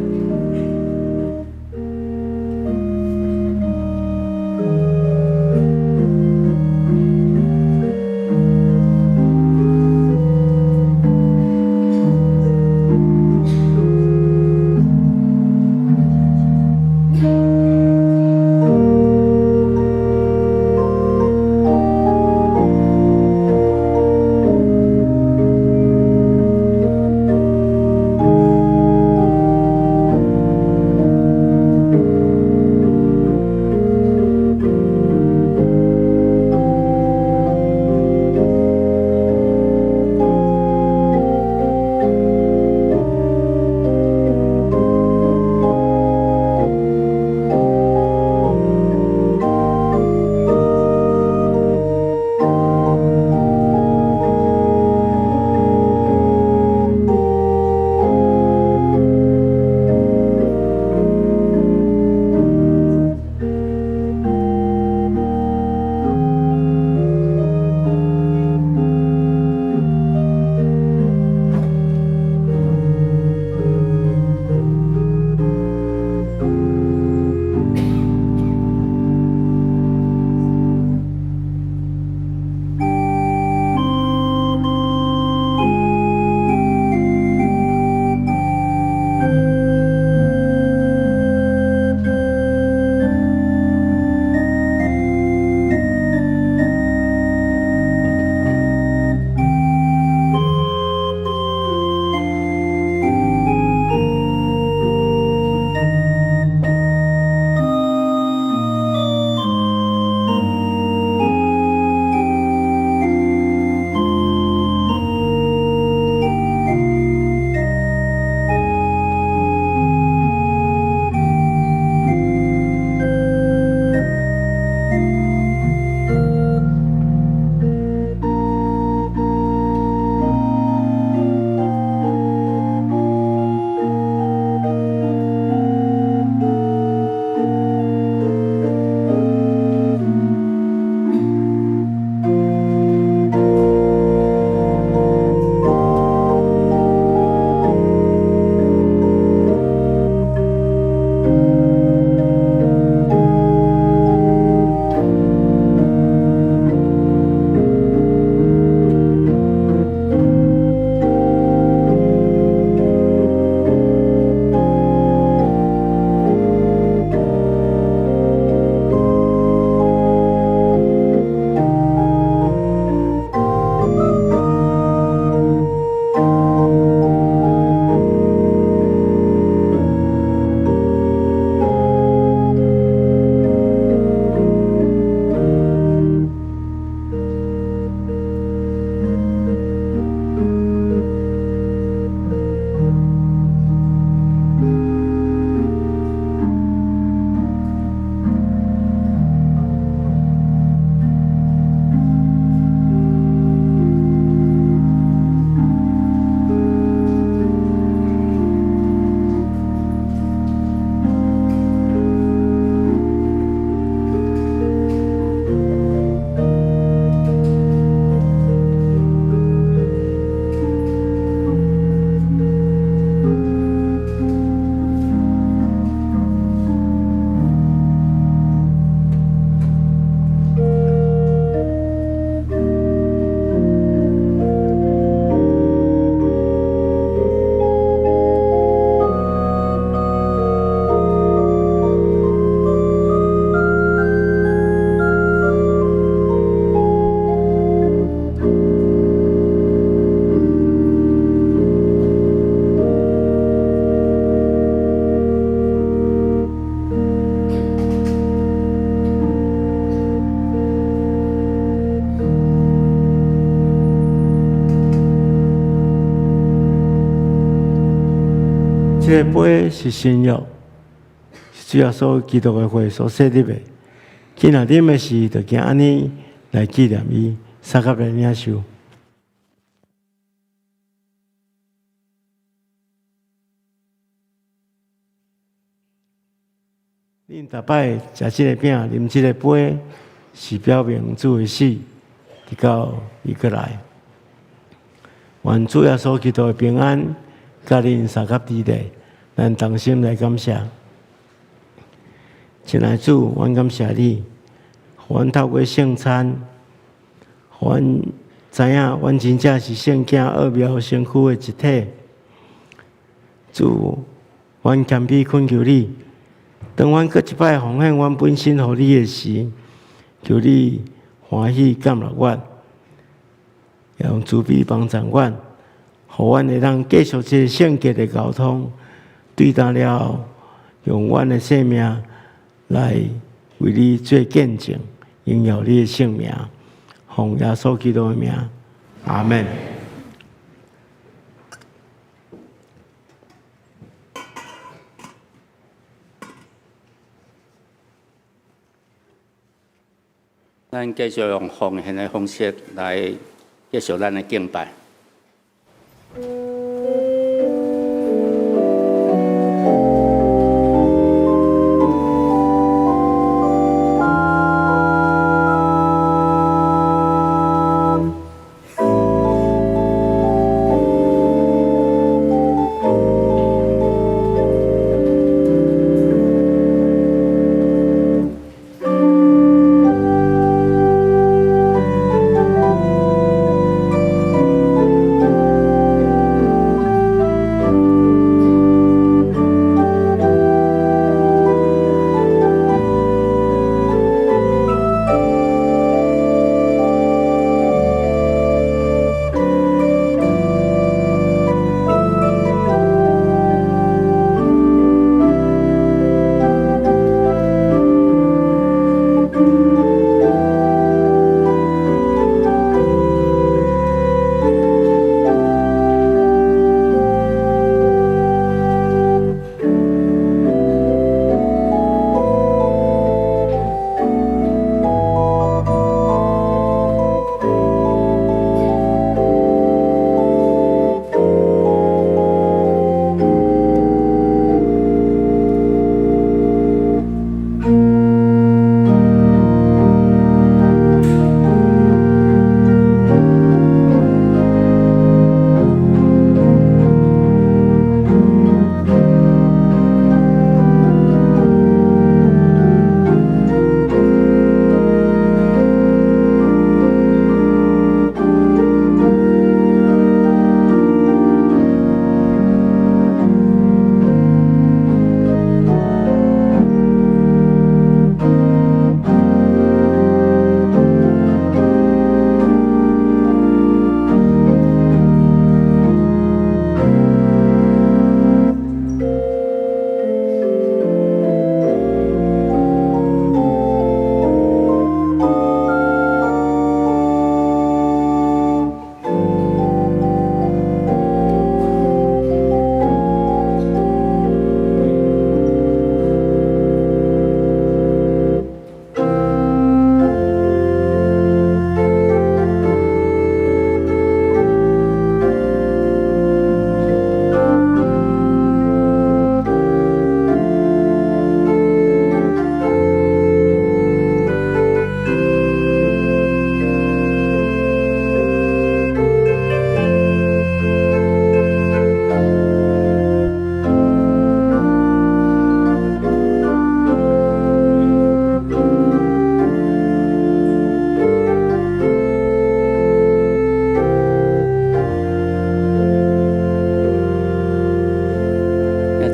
這个杯是新約，是主耶穌基督的血所設立的。今仔啉的時，就經按呢來紀念伊，相佮來領受。恁逐擺食這個餅、啉這個杯，是表明主的死，直到伊閣來。願主耶穌基督的平安，佮恁相佮佇咧，咱同心來感謝。親愛主，阮感謝你，予阮透過聖餐，予阮知影，阮真正是聖囝奧妙身軀的一體。主，阮謙卑懇求你，當阮閣一擺奉獻阮本身予你的時，求你歡喜接納阮，用慈悲幫助阮，予阮會當繼續這個聖潔的交通，對當了後，用阮的生命來為你做見證，榮耀你的聖名，奉耶穌基督的名，阿們。咱繼續用奉獻的方式來繼續咱的敬拜。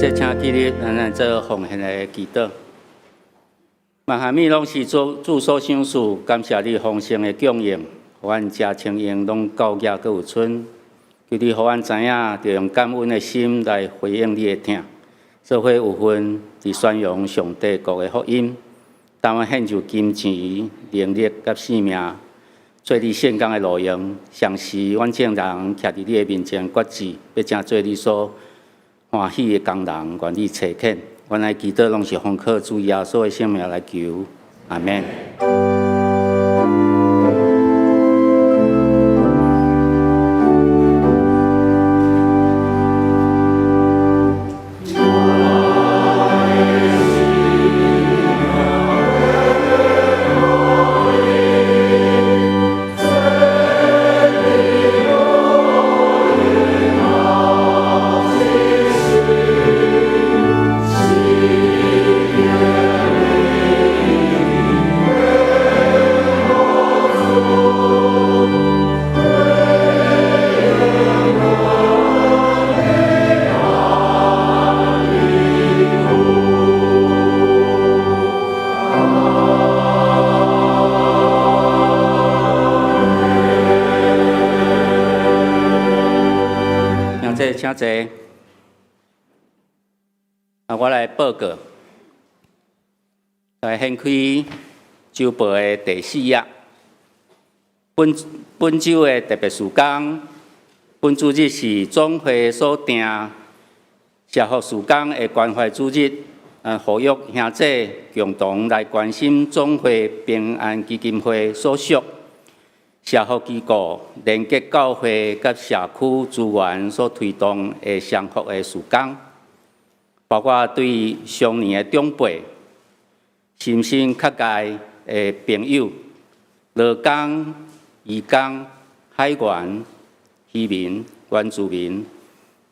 這請起立，咱來做奉獻的祈禱。萬哈物攏是主主所賞賜，感謝你豐盛的供應，予阮食穿用攏夠額閣有賰。求你予阮知影，著用感恩的心來回應你的疼，做伙有份佇宣揚上帝國的福音。當阮獻上金錢、能力佮性命，做你聖工的路用，同時阮眾人徛佇你的面前決志，欲成做你所歡喜的工人願意差遣。阮的祈禱攏是奉靠主耶穌的聖名來求，阿們。請坐，請坐。啊，我來報告，來掀開週報的第四頁。本本週的特別事工，本主日是總會所定社福事工的關懷主日，呼籲兄弟共同來關心總會平安基金會所屬社福機構連結教會佮社區資源所推動的雙福的事工，包括對壮年的長輩、心身較礙的朋友、勞工、移工、海員、漁民、原住民、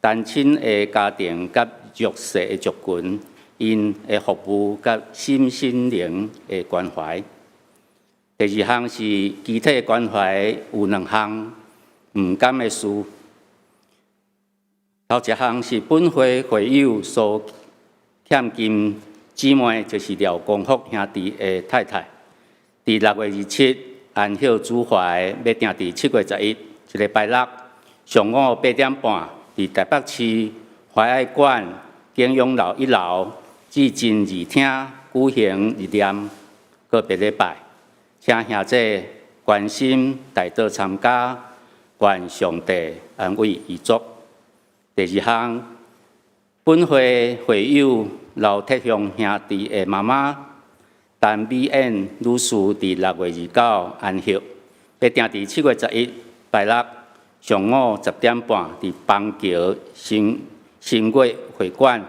單親的家庭佮弱勢的族群，𪜶的服務佮身心靈的關懷。第二項是肢體關懷，有兩項毋甘的事。頭一項是本會會友蘇欠金姊妹，就是廖光福兄弟的太太，佇6月27安息主懷，欲定佇7月11，這禮拜六上午8點半，佇台北市懷愛館景永樓一樓至真二廳舉行入殮告別禮拜，請兄弟關心代禱參加，願上帝安慰遺族。第二項，本會會友劉鐵雄兄弟的媽媽陳美燕女士，佇6月29安息，欲定佇7月11拜六上午10點半，佇邦橋新新月會館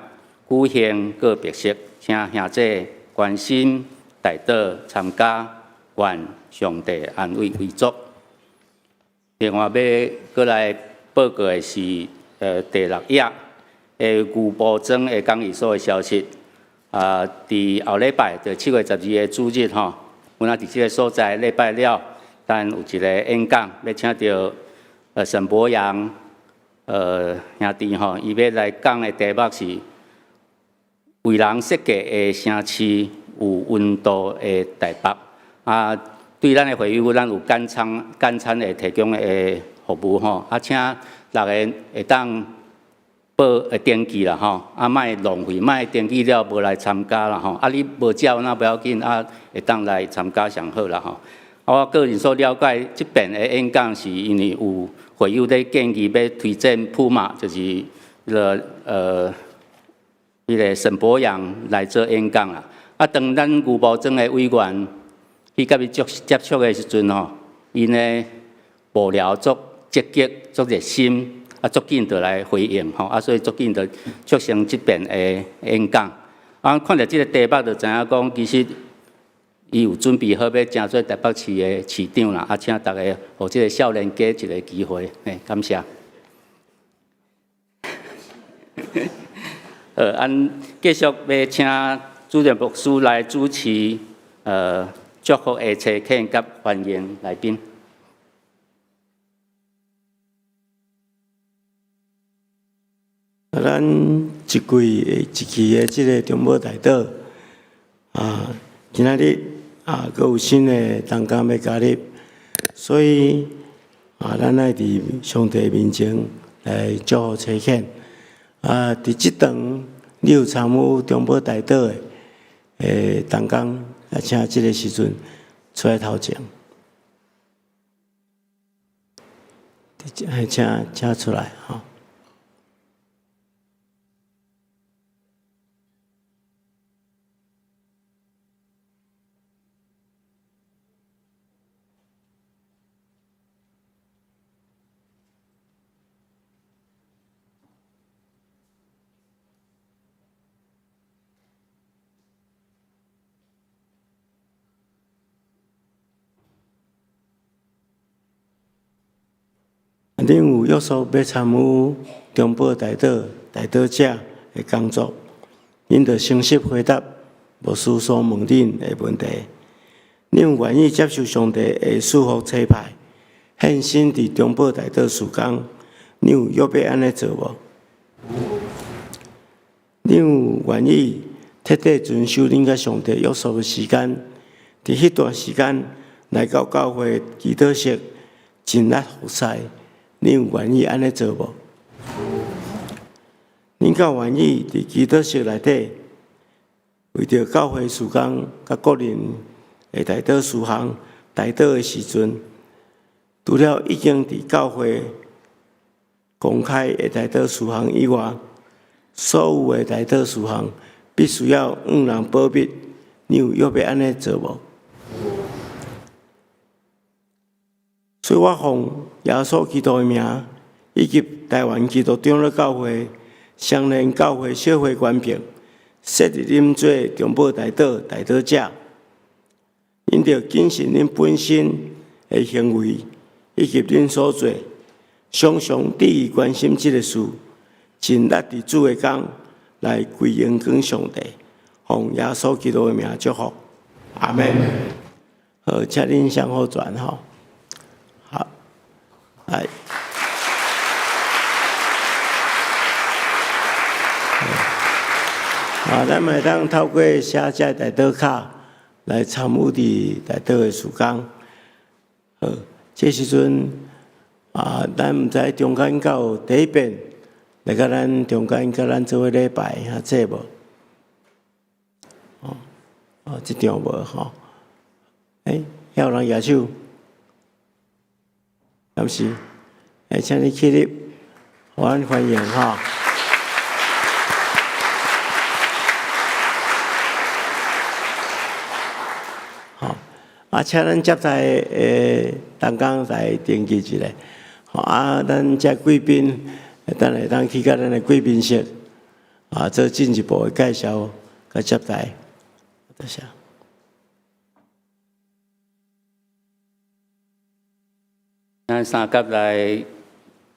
舉行告別式，請兄弟關心代禱參加，願上帝安慰遺族。另外，欲閣來報告的是，第六頁的牛埔莊的講義所的消息。啊，佇後禮拜，就7月12的主日吼，阮仔佇這个所在禮拜了，咱有一個演講，欲請著沈博陽兄弟吼，伊欲來講的題目是為人設計的城市有溫度的台北。啊，對咱的會友，咱有簡餐簡餐的提供的服務吼，啊，請逐个會當報登記啦吼，啊，莫浪費，莫登記了無來參加啦吼，啊，你無食那不要緊，啊，會當來參加上好啦吼。啊，我個人所了解，這遍的演講是因為有會友咧建議欲推薦普馬，就是彼个彼个沈博陽來做演講啦。啊，當咱牛埔莊的委員去佮伊接接觸的時陣吼，𪜶的幕僚足積極、足熱心。啊，足緊就來回應吼，啊，所以足緊就促成這遍的演講。啊，看著這個題目就知影講，其實伊有準備好欲成做台北市的市長啦。啊，請逐家予這个少年家一个機會，嘿，感謝。好，按繼續欲請主任牧師來主持，祝福的差遣佮歡迎來賓。啊，咱一季一期的這个中保代禱，啊，今仔日啊，閣有新的同工欲加入，所以啊，咱愛佇上帝面前來祝福差遣。啊，佇這頓你有參與中保代禱的同工，啊，請這个時陣出來頭前，請請出來吼。恁有約束欲參與中保代禱代禱者的工作，恁著誠實回答牧師所問恁的問題。恁有願意接受上帝的賜福差派，獻身佇中保代禱事工？恁有約欲按呢做無？恁有願意徹底遵守恁佮上帝約束的時間？佇彼段時間來到教會祈禱室盡力服侍，恁有願意按呢做無？恁敢願意佇祈禱室內底，為著教會事工佮個人的代禱事項代禱的時陣，除了已經佇教會公開的代禱事項以外，所有的代禱事項必須要向人保密。你有約欲按呢做無？所以我奉耶穌基督的名，以及台灣基督長老教會雙連教會小會權柄，設立恁做中保代禱代禱者。恁著謹慎恁本身的行為，以及恁所做，常常注意關心這个事，盡力佇主的工來歸榮光上帝，奉耶穌基督的名祝福，阿們。好，請恁向後轉吼。好，來。啊，咱嘛會當透過寫這代禱卡來參與佇代禱的事工。好，這時陣啊，咱毋知中間敢有第一遍來佮咱中間佮咱做伙禮拜遐濟無？哦，哦，這場無吼。欸，遐有人舉手？敢是？欸，請你起立，予阮歡迎吼。好，啊，請咱接待的同工來登記一下。好，啊，咱這貴賓，等下當去佮咱的貴賓室，啊，做進一步的介紹佮接待。多謝。咱三甲來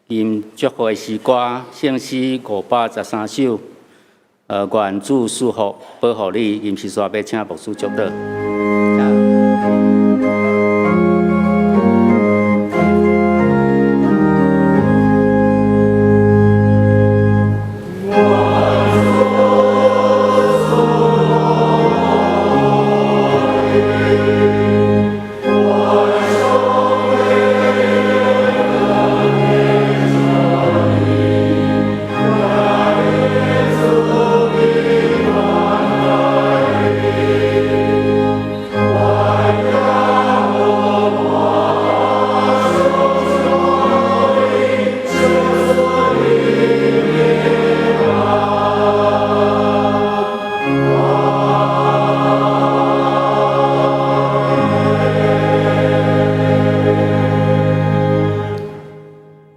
吟祝福的詩歌，聖詩513首。願主賜福保護你，吟詩煞欲請牧師祝禱。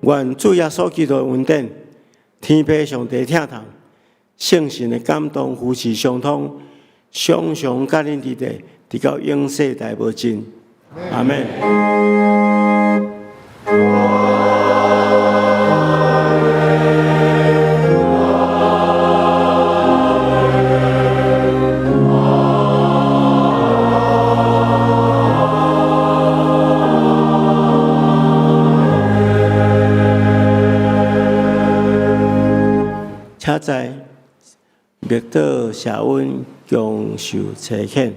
願主耶穌基督的恩典，天父上帝疼痛，聖神的感動扶持相通，常常佮恁佇咧，直到永世代無盡。阿們。請在默禱謝恩，共受差遣。